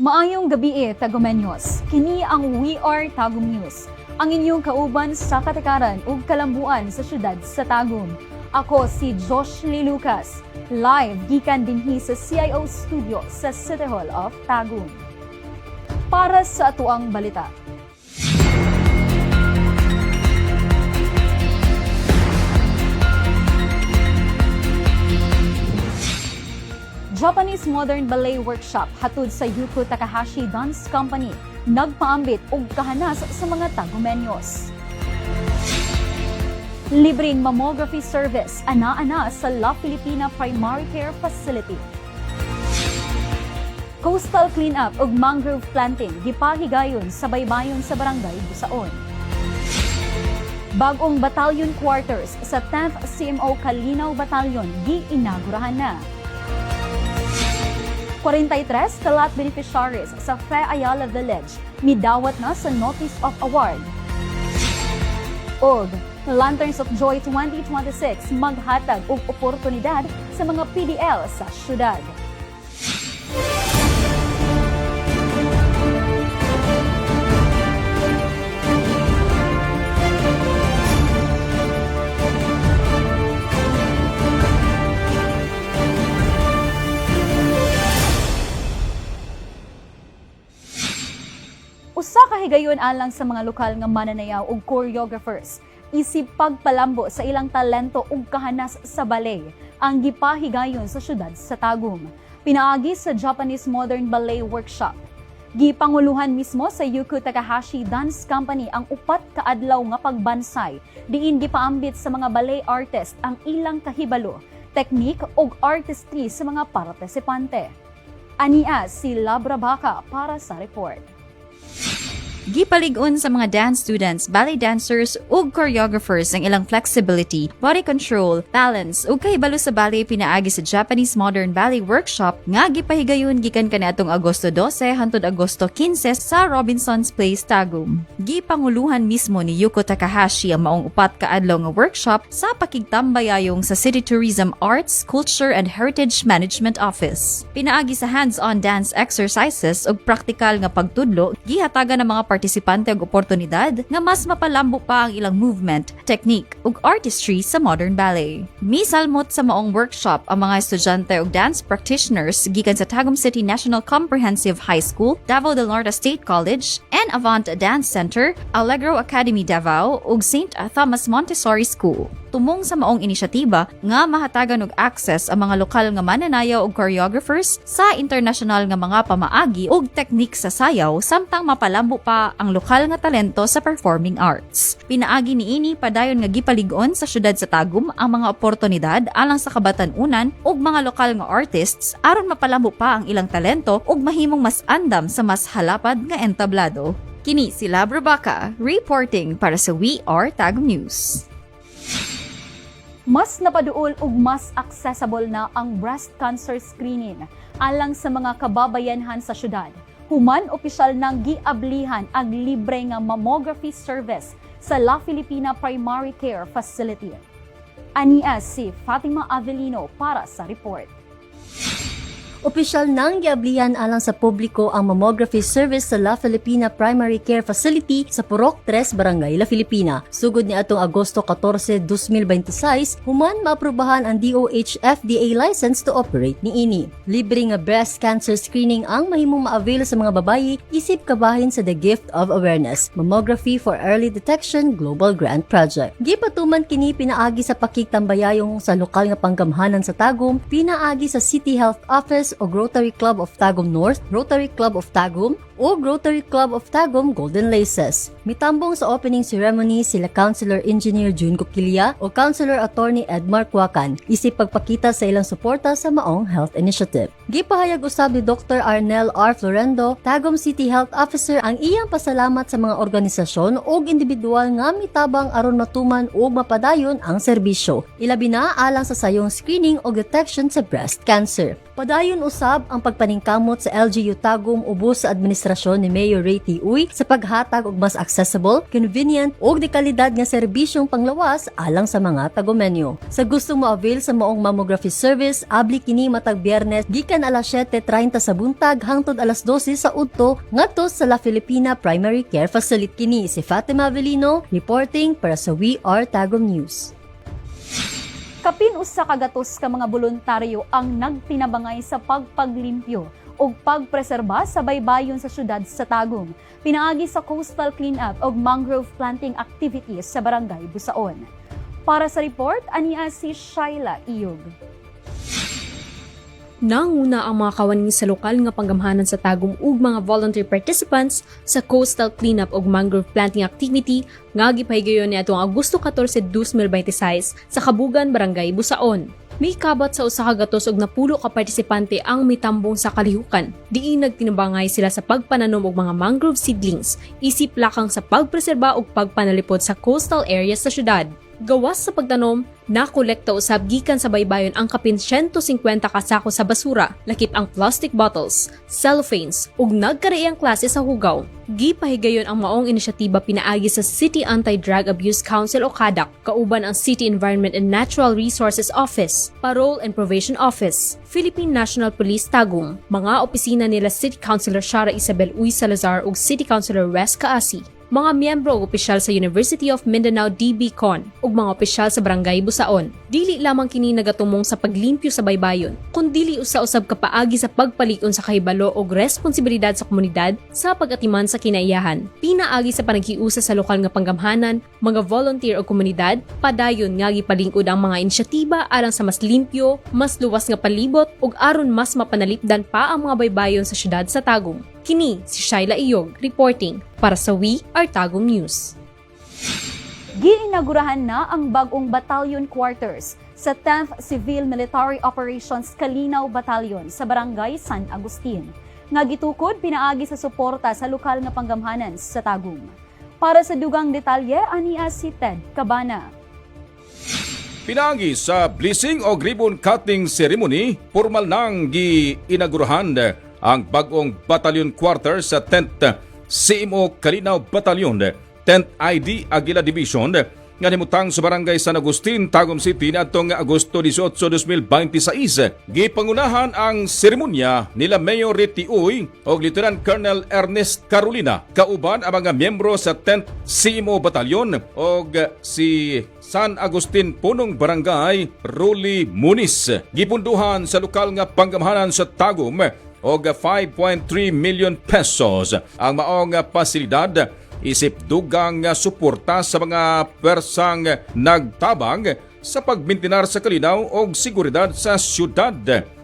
Maayong gabii, Tagumenyos. Kini ang We Are Tagum News. Ang inyong kauban sa katikaran ug kalambuan sa syudad sa Tagum. Ako si Josh Lee Lucas, live gikan dinhi sa CIO Studio sa City Hall of Tagum. Para sa atuang balita. Japanese Modern Ballet Workshop hatod sa Yuko Takahashi Dance Company nagpaambit og kahanas sa mga Tagumenyos. Libreng mammography service ana-ana sa La Filipina Primary Care Facility. Coastal cleanup ug mangrove planting gipahigayon sa baybayon sa Barangay Busaon. Bag-ong battalion quarters sa 10th CMO Kalinaw Battalion giinagurahan na. 43 ka lot beneficiaries sa Fe Ayala Village midawat na sa Notice of Award. Og Lanterns of Joy 2026 maghatag og oportunidad sa mga PDL sa syudad. Usa ka higayon alang sa mga lokal nga mananayaw ug choreographers isip pagpalambo sa ilang talento ug kahanas sa ballet ang gipahigayon sa syudad sa Tagum pinaagi sa Japanese Modern Ballet Workshop. Gipanguluhan mismo sa Yuko Takahashi Dance Company ang 4 ka adlaw nga pagbansay diin gipaambit sa mga ballet artist ang ilang kahibalo, teknik ug artistry sa mga partisipante. Ania si Labra Baca para sa report. Gipalig-on sa mga dance students, ballet dancers ug choreographers ang ilang flexibility, body control, balance ug kahibalo sa ballet pinaagi sa Japanese Modern Ballet Workshop nga gipahigayon gikan kaniadtong Agosto 12 hangtod Agosto 15 sa Robinson's Place, Tagum. Gipanguluhan mismo ni Yuko Takahashi ang maong 4 ka adlaw nga workshop sa pakigtambayayong sa City Tourism Arts, Culture and Heritage Management Office. Pinaagi sa hands-on dance exercises ug praktikal nga pagtudlo, gihatagan ang mga partisipante og oportunidad nga mas mapalambo pa ang ilang movement, technique ug artistry sa modern ballet. Misalmot sa maong workshop ang mga estudyante ug dance practitioners gikan sa Tagum City National Comprehensive High School, Davao del Norte State College, and Avant Dance Center, Allegro Academy Davao ug St. Thomas Montessori School. Tumong sa maong inisyatiba nga mahatagan og access ang mga lokal nga mananayaw ug choreographers sa international nga mga pamaagi ug teknik sa sayaw samtang mapalambo pa ang lokal nga talento sa performing arts. Pinaagi niini, padayon nga gipalig-on sa syudad sa Tagum ang mga oportunidad alang sa kabatan-unan ug mga lokal nga artists aron mapalambo pa ang ilang talento ug mahimong mas andam sa mas halapad nga entablado. Kini si Labra Baca reporting para sa We Are Tagum News. Mas napaduol ug mas accessible na ang breast cancer screening alang sa mga kababayanhan sa syudad. Human opisyal nang giablihan ang libre nga mammography service sa La Filipina Primary Care Facility. Ania si Fatima Avelino para sa report. Opisyal nang giablihan alang sa publiko ang mammography service sa La Filipina Primary Care Facility sa Purok 3, Barangay La Filipina. Sugod ni atong Agosto 14, 2026, human maaprubahan ang DOH FDA license to operate niini. Libre nga breast cancer screening ang mahimong ma-avail sa mga babayi isip kabahin sa The Gift of Awareness, Mammography for Early Detection Global Grant Project. Gipatuman kini pinaagi sa pakigtambayayong sa lokal nga panggamhanan sa Tagum, pinaagi sa City Health Office o Rotary Club of Tagum North, Rotary Club of Tagum, o Rotary Club of Tagum Golden Laces. Mitambong sa opening ceremony sila Councilor Engineer June Coquilla o Councilor Attorney Edmar Cuacan isip pagpakita sa ilang suporta sa maong health initiative. Gipahayag usab ni Dr. Arnel R. Florendo, Tagum City Health Officer, ang iyang pasalamat sa mga organisasyon ug individual nga mitabang aron matuman ug mapadayon ang serbisyo. Ilabi na alang sa sayong screening o detection sa breast cancer. Padayon usab ang pagpaningkamot sa LGU Tagum ubos sa administrasyon administrasyon ni Mayor Ray T. Uy sa paghatag og mas accessible, convenient ug de kalidad nga serbisyong panglawas alang sa mga Tagumenyo. Sa gustong mo-avail sa maong mammography service, abli kini matag Biyernes gikan alas 7:30 sa buntag hangtod alas 12 sa udto ngadto sa La Filipina Primary Care Facility. Kini si Fatima Avelino reporting para sa We Are Tagum News. Kapin 100 ka mga boluntaryo ang nagtinabangay sa pagpaglimpyo ug pagpreserba sa baybayon sa syudad sa Tagum pinaagi sa coastal cleanup ug mangrove planting activities sa Barangay Busaon. Para sa report, ania si Shaila Iyog. Nanguna ang mga kawani sa lokal nga panggamhanan sa Tagum ug mga volunteer participants sa coastal cleanup ug mangrove planting activity nga gipahigayon niadtong Agosto 14, 2026 sa Kabugan, Barangay Busaon. Mikabat sa 160 ka partisipante ang mitambong sa kalihukan. Diin nagtinabangay sila sa pagpananom og mga mangrove seedlings, isip lakang sa pagpreserba ug pagpanalipod sa coastal areas sa syudad. Gawas sa pagtanom, nakolekta usab gikan sa baybayon ang kapin 150 ka sako sa basura, lakip ang plastic bottles, cellophanes ug nagkaraiyang klase sa hugaw. Gipahigayon ang maong inisyatiba pinaagi sa City Anti-Drug Abuse Council o CADAC, kauban ang City Environment and Natural Resources Office, Parole and Probation Office, Philippine National Police Tagum, mga opisina nila City Councilor Shara Isabel Uy Salazar ug City Councilor Wes Kaasi, mga miyembro ug opisyal sa University of Mindanao DB-Con ug mga opisyal sa Barangay Busaon. Dili lamang kini nagatumong sa paglimpyo sa baybayon, kundili usa usab ka paagi sa pagpalig-on sa kahibalo ug responsibilidad sa komunidad sa pag-atiman sa kinaiyahan. Pinaagi sa panaghiusa sa lokal nga panggamhanan, mga volunteer ug komunidad, padayon nga gipalingkod ang mga inisyatiba alang sa mas limpyo, mas luwas nga palibot ug aron mas mapanalipdan pa ang mga baybayon sa syudad sa Tagum. Kini si Shaila Iyog reporting para sa We Are Tagum News. Giinagurahan na ang bagong battalion quarters sa 10th Civil Military Operations Kalinaw Battalion sa Barangay San Agustin, nga gitukod pinaagi sa suporta sa lokal nga panggamhanan sa Tagum. Para sa dugang detalye, ania si Ted Cabana. Pinaagi sa blessing o ribbon cutting ceremony, formal nang gi-inagurahan ang bagong battalion quarters sa 10th CMO Kalinaw Battalion, 10th ID Aguila Division nga nahimutang sa Barangay San Agustin, Tagum City niadtong Agosto 18, 2026. Gipangunahan ang seremonya nila Mayor Ritty Uy o Lieutenant Colonel Ernest Carolina, kauban ang mga miyembro sa 10th CMO Battalion og si San Agustin Punong Barangay Ruli Muniz. Gipunduhan sa lokal nga panggamhanan sa Tagum og 5.3 million pesos ang maong pasilidad isip dugang suporta sa mga pwersang nagtabang sa pagmintinar sa kalinaw og seguridad sa syudad.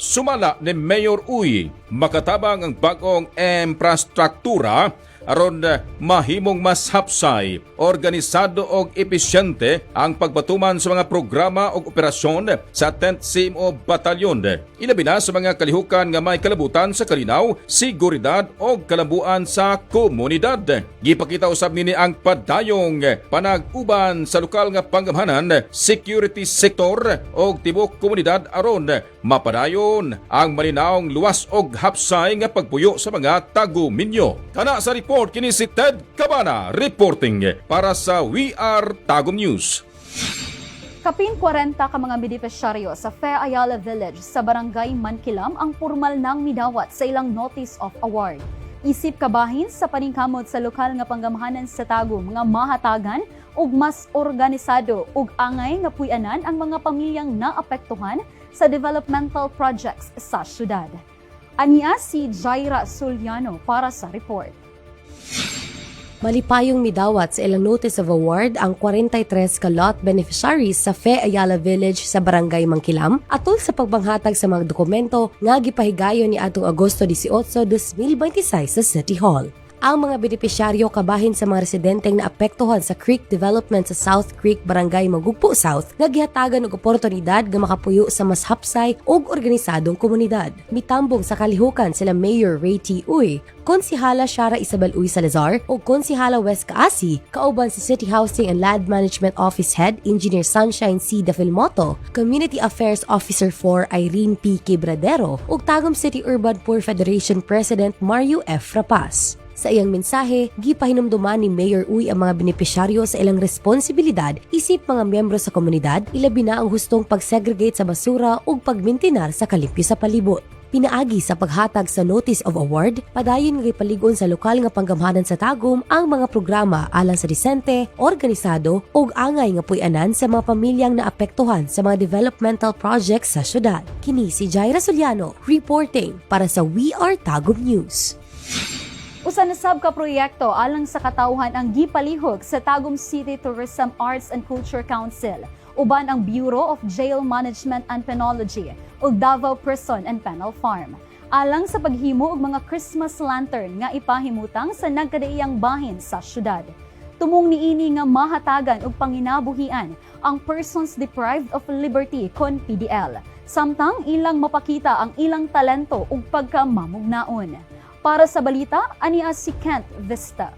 Sumala ni Mayor Uy, makatabang ang bagong infrastruktura aron mahimong mas hapsay, organisado og episyente ang pagbatuman sa mga programa ug operasyon sa 10th CMO Battalion. Ilabi na sa mga kalihukan nga may kalabutan sa kalinaw, seguridad og kalambuan sa komunidad. Gipakita usab nini ang padayong panag-uban sa lokal nga panggamhanan, security sector og tibuok komunidad aron mapadayon ang malinawong, luwas og hapsay nga pagpuyo sa mga taguminyo. Kana sa report, kini si Ted Cabana reporting para sa We Are Tagum News. Kapin 40 ka mga benepisyaryo sa Fe Ayala Village sa Barangay Mankilam ang formal nang midawat sa ilang Notice of Award, isip kabahin sa paningkamot sa lokal nga panggamhanan sa Tagum nga mahatagan ug mas organisado ug angay nga puy-anan ang mga pamilyang naapektuhan sa developmental projects sa syudad. Ania si Jaira Suliano para sa report. Malipayong midawat sa ilang Notice of Award ang 43 ka lot beneficiaries sa Fe Ayala Village sa Barangay Mangkilam atol sa pagpanghatag sa mga dokumento nga gipahigayon ni atong Agosto 18, 2026 sa City Hall. Ang mga benepisyaryo kabahin sa mga residenteng naapektuhan sa creek development sa South Creek, Barangay Magugpo South, nga gihatagan og oportunidad nga makapuyo sa mas hapsay ug organisadong komunidad. Mitambong sa kalihukan sila Mayor Ray T. Uy, Konsihala Shara Isabel Uy Salazar ug Konsihala Wes Kaasi, kauban si City Housing and Land Management Office Head Engineer Sunshine C. Dafilmoto, Community Affairs Officer 4 Irene P. Quebradero ug Tagum City Urban Poor Federation President Mario F. Rapaz. Sa iyang mensahe, gipahinumduman ni Mayor Uy ang mga benepisyaryo sa ilang responsibilidad isip mga miyembro sa komunidad, ilabi na ang hustong pagsegregate sa basura ug pagmintinar sa kalimpyo sa palibot. Pinaagi sa paghatag sa Notice of Award, padayon nga gipalig-on sa lokal nga panggamhanan sa Tagum ang mga programa alang sa disente, organisado ug angay nga puy-anan sa mga pamilyang naapektuhan sa mga developmental projects sa syudad. Kini si Jaira Soliano, reporting para sa We Are Tagum News. Usa na sab ka proyekto alang sa katawhan ang gipalihok sa Tagum City Tourism Arts and Culture Council uban ang Bureau of Jail Management and Penology ug Davao Prison and Penal Farm alang sa paghimo og mga Christmas lantern nga ipahimutang sa nagkadaiyang bahin sa syudad. Tumong niini nga mahatagan og panginabuhian ang persons deprived of liberty kon PDL, samtang ilang mapakita ang ilang talento ug pagkamamugnaon. Para sa balita, ania si Kent Vista.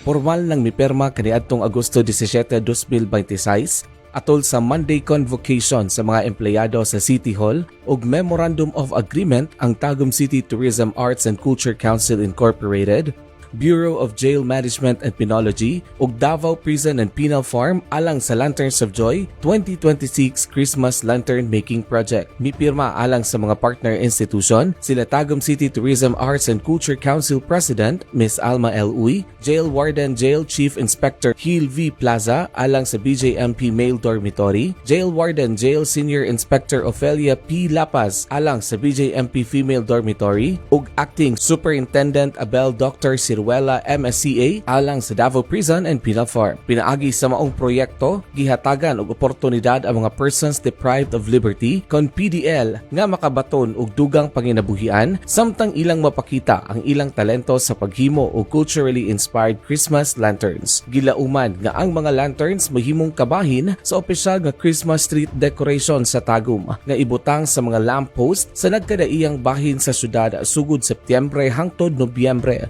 Formal nang mipirma kaniadtong Agosto 17, 2026 atol sa Monday convocation sa mga empleyado sa City Hall ug Memorandum of Agreement ang Tagum City Tourism Arts and Culture Council Incorporated, Bureau of Jail Management and Penology ug Davao Prison and Penal Farm alang sa Lanterns of Joy 2026 Christmas Lantern Making Project. Mipirma alang sa mga partner institution sila Tagum City Tourism Arts and Culture Council President Ms. Alma L. Uy, Jail Warden Jail Chief Inspector Gil V. Plaza alang sa BJMP Male Dormitory, Jail Warden Jail Senior Inspector Ofelia P. Lapas alang sa BJMP Female Dormitory ug Acting Superintendent Abel Dr. Ciruela MSCA alang sa Davao Prison and Penal Farm. Pinaagi sa maong proyekto, gihatagan og oportunidad ang mga persons deprived of liberty kon PDL nga makabaton og dugang panginabuhian samtang ilang mapakita ang ilang talento sa paghimo og culturally inspired Christmas lanterns. Gilauman nga ang mga lanterns mahimong kabahin sa opisyal nga Christmas street decoration sa Tagum nga ibutang sa mga lamppost sa nagkadaiyang bahin sa syudad sugod Setyembre hangtod Nobyembre.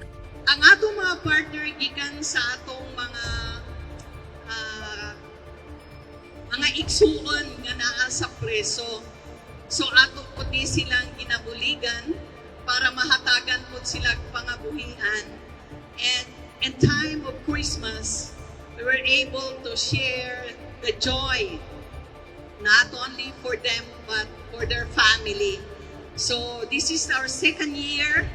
Ang atong mga partner gikan sa atong mga igsuon nga naa sa preso. So ato pud ni silang ginabuligan para mahatagan pud sila pangabuhian. And in time of Christmas, we were able to share the joy not only for them but for their family. So this is our second year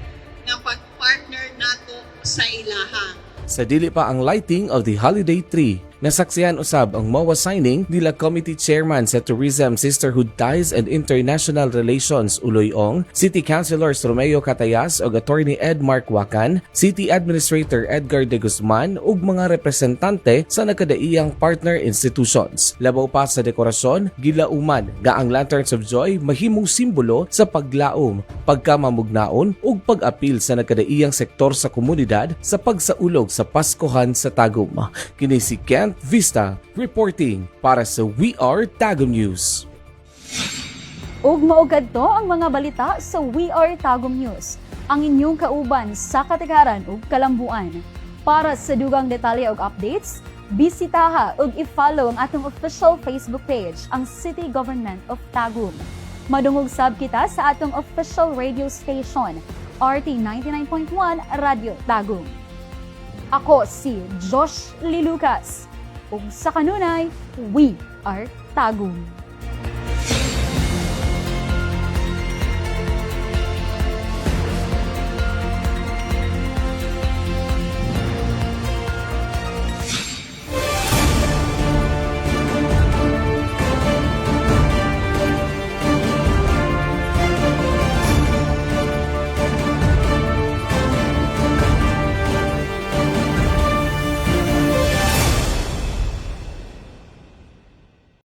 nga pag-partner nato sa ilaha. Sa dili pa ang lighting of the holiday tree, nasaksihan usab ang MOA signing nila Committee Chairman sa Tourism, Sisterhood Ties and International Relations Uloy Ong, City Councilors Romeo Catayas ug Attorney Ed Mark Wakan, City Administrator Edgar De Guzman ug mga representante sa nagkadaiyang partner institutions. Labaw pa sa dekorasyon, gilauman nga ang Lanterns of Joy mahimong simbolo sa paglaom, pagkamamugnaon ug pag-apil sa nagkadaiyang sektor sa komunidad sa pagsaulog sa Paskuhan sa Tagum. Kini si Kent Vista reporting para sa We Are Tagum News. Ug mao kadto ang mga balita sa We Are Tagum News, ang inyong kauban sa katikaran ug kalambuan. Para sa dugang detalye ug updates, bisitaha ug i-follow ang atong official Facebook page, ang City Government of Tagum. Madungog sab kita sa atong official radio station, RT 99.1 Radio Tagum. Ako si Josh Lee Lucas. Ug sa kanunay, we are Tagum.